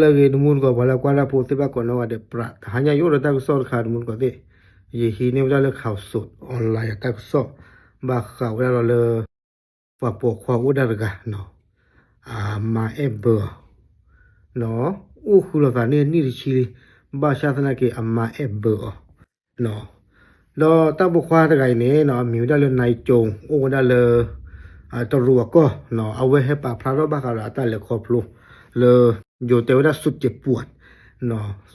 လၢဂ့ၤ တမူတကိး ပှၤလၢကွၢ်တၢ်ဖိသ့ၣ်တဖၣ်ကိးနီၢ်ဂၤဒဲး ပြး တဟါညါယအိၣ်ဒီးတၢ်ကစီၣ်တခါ တမူတကိးသ့ၣ်, ယဟံးန့ၢ်ဝဲဒၣ်လၢ Khaosod Online အတၢ်ကစီၣ် ဘၣ်ဃးဝဲဒၣ်ဒီးလၢ ပှၤပိာ်ခွါအိၣ်ဝဲဒၣ်တဂၤနီၤ, အမါအဲၣ်ဘၢအီၤ, အိၣ်ဃုာ်လိာ်သးန့ၣ်နံၣ်တဆံလံ, ဘၣ်ဆၣ်သနာ်က့ အမါအဲၣ်ဘၢအီၤ ဒီးတၢ်ပိာ်ခွါတဂၤအံၤန့ၣ် အမံၤဝဲဒၣ်လၢ နၢ်ကၠိ အိၣ်ဝဲဒၣ်လၢ တရူးအကီၢ်, အဝဲဟဲပာ်ဖျါထီၣ်ဘၣ်ဃးဒီးအတၢ်လဲၤခီဖျိလၢ ယိၤတဲဝဲဒၣ် စူးကၠံးပှၢ်,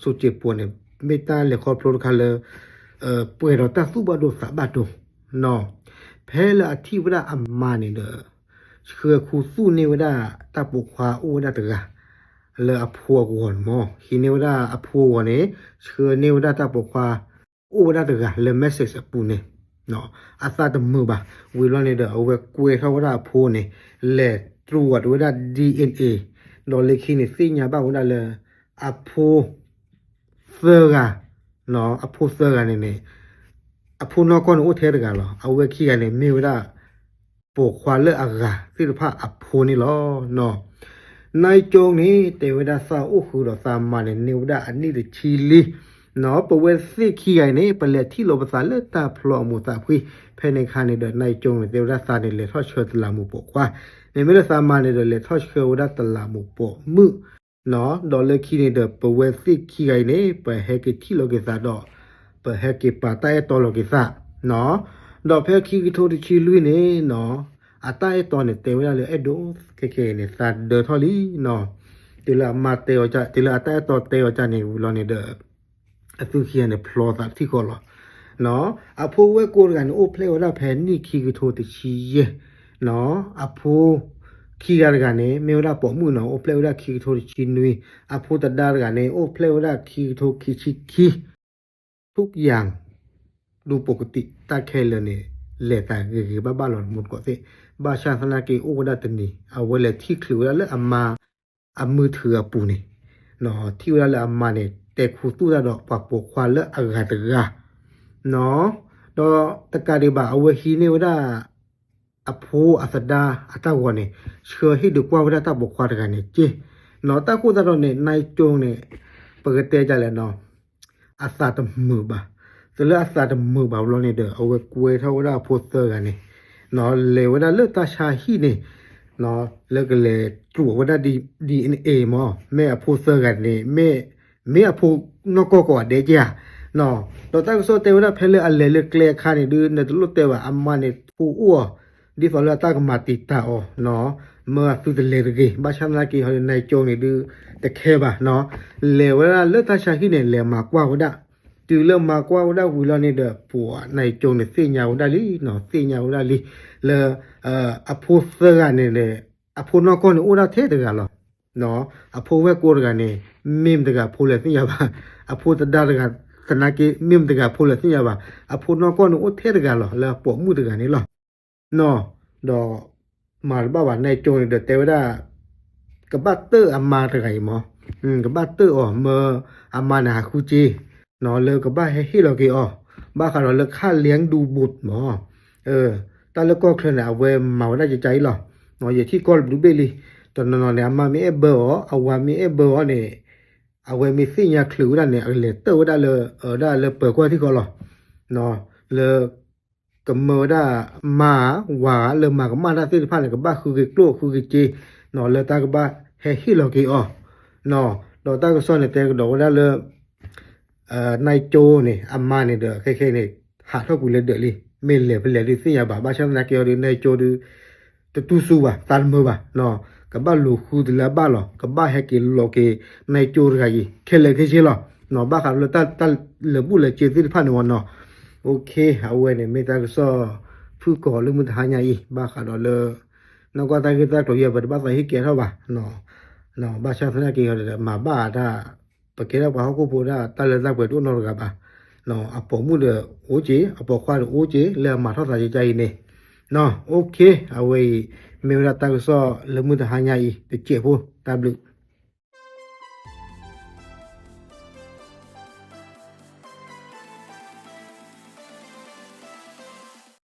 စူးကၠံးပှၢ်န့ၣ် မ့ၢ်တၢ်လဲၤခီဖျိတခါလၢ ပှဲၤဒီးတၢ်သူၣ်ဘၣ်ဒိသးဘၣ်ဒိ, ဖဲလၢအထံၣ်ဝဲဒၣ်အမါန့ၣ်ဒီး ဆှၢခူသူၣ်န့ၢ်ဝဲဒၣ်တၢ်ပိာ်ခွါအိၣ်ဝဲဒၣ်တဂၤ လၢအဖိအဂီၢ်န့ၣ်မ့ၢ် ဟံးန့ၢ်ဝဲဒၣ်အဖိအဂီၢ်န့ၣ် ဆှၢန့ၢ်ဝဲဒၣ်တၢ်ပိာ်ခွါ အိၣ်ဝဲဒၣ်တဂၤလၢ message အပူၤန့ၣ် အသးတမုာ်ဘၣ်. ဝံၤလီၤန့ၣ်ဒီး အဝဲကွဲထီၣ်ဝဲဒၣ်အဖိန့ၣ် လဲၤတြူးဝဲဒၣ် DNA, ဒီးလၢခံန့ၣ် သ့ၣ်ညါဘၣ်ဝဲဒၣ်လၢ အဖိ သၢဂၤ, အဖိသၢဂၤန့ၣ်န့ၣ် အဖိနီၢ်ကီၢ်န့ၣ်အိၣ်ထဲတဂၤလီၤ. အဝဲခံဂၤန့ၣ်မ့ၢ်ဝဲဒၣ် ပိာ်ခွါလၢအဂၤသ့ၣ်တဖၣ်အဖိန့ၣ်လီၤ. နၢ်ကၠိန့ၣ် တဲဝဲဒၣ်သးအိၣ်ဃုာ်ဒီးသးမါန့ၣ် န့ၢ်ဝဲဒၣ်အနံၣ်တဆံလံ. ပဝဲသ့ၣ်ခံဂၤအံၤန့ၣ် ပလဲၤထံၣ်လိာ်ပသးလၢတၢ်ဖျီအမူးသးဖှံ, ဖဲန့ၣ်အခါန့ၣ်ဒီး နၢ်ကၠိန့ၣ် တဲဝဲဒၣ်သးန့ၣ် လဲၤထီၣ်ဆှၢတလးမူးပိာ်ခွါ, မ့မ့ၢ်လၢသးမါန့ၣ်ဒီး လဲၤထီၣ်ဆှၢဝဲဒၣ်တလးမူးပိာ်မုၣ် ဒီးလၢခံန့ၣ်ဒီး ပဝဲသ့ၣ်ခံဂၤအံၤန့ၣ် ပဟဲက့ၤထံၣ်လိာ်က့ၤသးဒီး ပဟဲက့ၤပာ်တၢ်အဲၣ်တီလိာ်က့ၤသး, ဒီးဖဲခံကထိတဆံလွံၢ်န့ၣ် အတၢ်အဲၣ်တီန့ၣ် တဲဝဲဒၣ်လၢအဲၣ်ဒိးခဲကဲန့ၣ် သးဒၢထီၣ်လံနီၤ, တုၤလၢအမါတဲအီၤ, တုၤလၢအတၢ်အဲၣ်တီတဲအီၤန့ၣ် ဝံၤလီၤန့ၣ်ဒီး အသုခံဂၤန့ၣ် ဖျီသးထံၣ်ဃီလီၤ. အဖိဝဲၢ်ကိတဂၤန့ၣ် အိၣ်ဖျဲၣ်ဝဲဒၣ်ဖဲနံၣ်ခံကထိတဆံယဲၢ်, အဖိခံဂၤတဂၤန့ၣ် မ့ၢ်ဝဲဒၣ်ပိာ်မုၣ်နီၤ, အိၣ်ဖျဲၣ်ဝဲဒၣ်ခံကထိတဆံနွံ, အဖိသဒါတဂၤန့ၣ် အိၣ်ဖျဲၣ်ဝဲဒၣ်ခံကထိခံဆံခံ ထူၣ်ယၣ် ဒူပကတံး တၢ်ခဲလၢာ်န့ၣ် လဲၤသးဂ့ၤဂ့ၤဘၣ်ဘၣ်လီၤ တမူတကိးသ့ၣ်, ဘၣ်ဆၣ်သနာ်က့ အိၣ်ဝဲဒၣ်တနံၤ အဝဲလဲၤထံၣ်ချုးဝဲဒၣ်လၢအမါ အမုၢ်ထုးအပူၤန့ၣ်, ထံၣ်ဝဲဒၣ်လၢအမါန့ၣ် တဲခူသူၣ်တၢ်ဒီးပှၤပိာ်ခွါလၢအဂၤတဂၤ ဒီးတကးဒံးဘၣ် အဝဲဟံးန့ၢ်ဝဲဒၣ် အဖိအသဒါအတၢ်ဂီၤန့ၣ် ဆှၢဟံၣ်ဒုးကွၢ်ဝဲဒၣ်တၢ်ပိာ်ခွါတဂၤန့ၣ်က့, တၢ်ဃိသတးဒီးန့ၣ် နၢ်ကၠိန့ၣ် ပကတဲဒ်လဲၣ်နီၤ, အသးတမုာ်ဘၣ်, တုၤလၢအသးတမုာ်ဘၣ်ဘျီန့ၣ်ဒီး အဝဲကွဲထီၣ်ဝဲဒၣ်အဖိသၢဂၤန့ၣ် လဲၤဝဲဒၣ်လၢတၢ်ဆါဟံၣ်န့ၣ် လၢကလဲၤတြူးဝဲဒၣ် DNA မ့ၢ် မ့ၢ်အဖိသၢဂၤန့ၣ် မ့ၢ် မ့ၢ်အဖိနီၢ်ကီၢ်ကိးဂၤဒဲးဧါ, ဒီးတၢ်ကစီၣ်တဲဝဲဒၣ်ဖဲလၢအလဲၤလၢကျဲအခါန့ၣ်ဒုး နတလိၣ်တဲဘၣ် အမါန့ၣ် ဖိအိၣ်အီၤ ဒ်သိးလၢအတၢ်ကမၤတံာ်တာ်အီၤ မၢအသုတလဲၤတဂ့ၤ, ဘၣ်ဆၣ်သနာ်က့ဟီဒုး နၢ်ကၠိန့ၣ်ဒုး တခဲဘၣ်, လဲၤဝဲဒၣ်လၢတၢ်ဆါဟံၣ်န့ၣ် လဲၤမၤကွၢ်ဝဲဒၣ်, တုၤလၢမၤကွၢ်ဝဲဒၣ်ဝံၤလီၤန့ၣ်ဒီး ပှၤနၢ်ကၠိန့ၣ် သ့ၣ်ညါဝဲဒၣ်လံ, သ့ၣ်ညါဝဲဒၣ်လံ လၢ အဖိသၢဂၤန့ၣ် အဖိနီၢ်ကီၢ်န့ၣ် အိၣ်ဒၣ်ထဲတဂၤလီၤ. အဖိဝဲၢ်ကိတဂၤန့ၣ် မ့ၢ်မတၤတဂၤဖိလဲၣ်သ့ၣ်ညါဘၣ်, အဖိသဒါတဂၤသနာ်က့ မ့ၢ်မတၤတဂၤဖိလဲၣ်သ့ၣ်ညါဘၣ်, အဖိနီၢ်ကီၢ်န့ၣ် အိၣ်ထဲတဂၤလီၤ လၢပိာ်မုၣ်တဂၤန့ၣ်လီၤ. ဒီး မၤတဘၣ်ဘၣ် နၢ်ကၠိန့ၣ်ဒီးတဲဝဲဒၣ် ကဘၣ်တၢၣ်အမါတဂၤအံၤမး, ကဘၣ်တၢၣ်အီၤ မၢအမါန့ၣ်ဟးဃုစ့ လၢကဘၣ်ဟဲဟ့ၣ်လီၤက့ၤအီၤ ဘၣ်ဃးဒီးလၢခၣ်လံဒူဘူးမး, တၢ်လၢကီၢ်ချၢန့ၣ် အဝဲမၤဝဲဒၣ်ကကါအံၤလီၤ. ယထံၣ်ကီၢ်တဘျုးဘ့ၣ်လံ, တနီၤနီၤန့ၣ် အမါမ့ၢ်အဲၣ်ဘၢအီၤ အဝၤမ့ၢ်အဲၣ်ဘၢအီၤန့ၣ် အဝဲမ့ၢ်သ့ၣ်ညါချုးဝဲဒၣ်န့ၣ် အကလဲၤတၢၣ်ဝဲဒၣ်လၢ အဝဲဒၣ်လၢပၢၤကွၢ်ထံၣ်ဃီလီၤ. လၢ ကမၢဝဲဒၣ်မါဝၤလၢမၤကမၣ်တၢ်သ့ၣ်တဖၣ်န့ၣ် ကဘၣ်ဃုက့ၤကျိၣ်ဃုက့ၤစ့ လၢတၢ်ကဘၣ်ဟဲဟ့ၣ်လီၤက့ၤအီၤ, ဒီးတၢ်ကစီၣ်န့ၣ်တဲကဒီးဝဲဒၣ်လၢ နၢ်ကၠိန့ၣ် အမါန့ၣ်ဒီး ခဲခဲန့ၣ် ဟးထီၣ်ကွံာ်လၢဒၢးလံ, မ့ၢ်လဲၤဖဲလဲၣ်ဒုးသ့ၣ်ညါဘၣ်, ဘၣ်ဆၣ်သနာ်က့အီၤဒုး နၢ်ကၠိဒုး တတူၢ်စူဘၣ် သးတမုာ်ဘၣ်, ကဘၣ်လူၤဃုတလၢအဘၣ်လီၤ, ကဘၣ်ဟဲက့ၤလီၤက့ၤ နၢ်ကၠိတဂၤအံၤ ခဲလၢာ်ခဲဆ့လီၤ, ဘၣ်ဃးလၢတၢ် တၢ်လၢာ်ဘူၣ်လၢာ်စ့သ့ၣ်တဖၣ်န့ၣ်မးနီၤ, အဝဲန့ၣ်မ့ၢ်တၢ်ကစီၣ် ဖုၣ်ကိာ်လၢမုၢ်တဟါညါအံၤ ဘၣ်ဃးဒီးလၢ နီၢ်ကီၢ်တၢ်ဂ့ၢ်တၢ်ကျိၤယဲ ပတဘၣ်သးဟ့ၣ်ကဲထီၣ်ဘၣ်, ဘၣ်ဆၣ်သနာ်က့ မၤဘၣ်တၢ် ပကဲထီၣ်ပှၤဟီၣ်ခိၣ်ဖိဒၣ် တၢ်လၢတၢ်ပှဲၤတအိၣ်နီတဂၤဘၣ်, အပိာ်မုၣ်ဒီးအိၣ်က့ၤ အပိာ်ခွါဒီးအိၣ်က့ၤ လၢအမၤထီၣ်သးကကါအံၤန့ၣ်, အဝဲအံၤ မ့ၢ်ဝဲဒၣ်တၢ်ကစီၣ်လၢမုၢ်တဟါညါအံၤ တစဲးဖိ တၢ်ဘျုး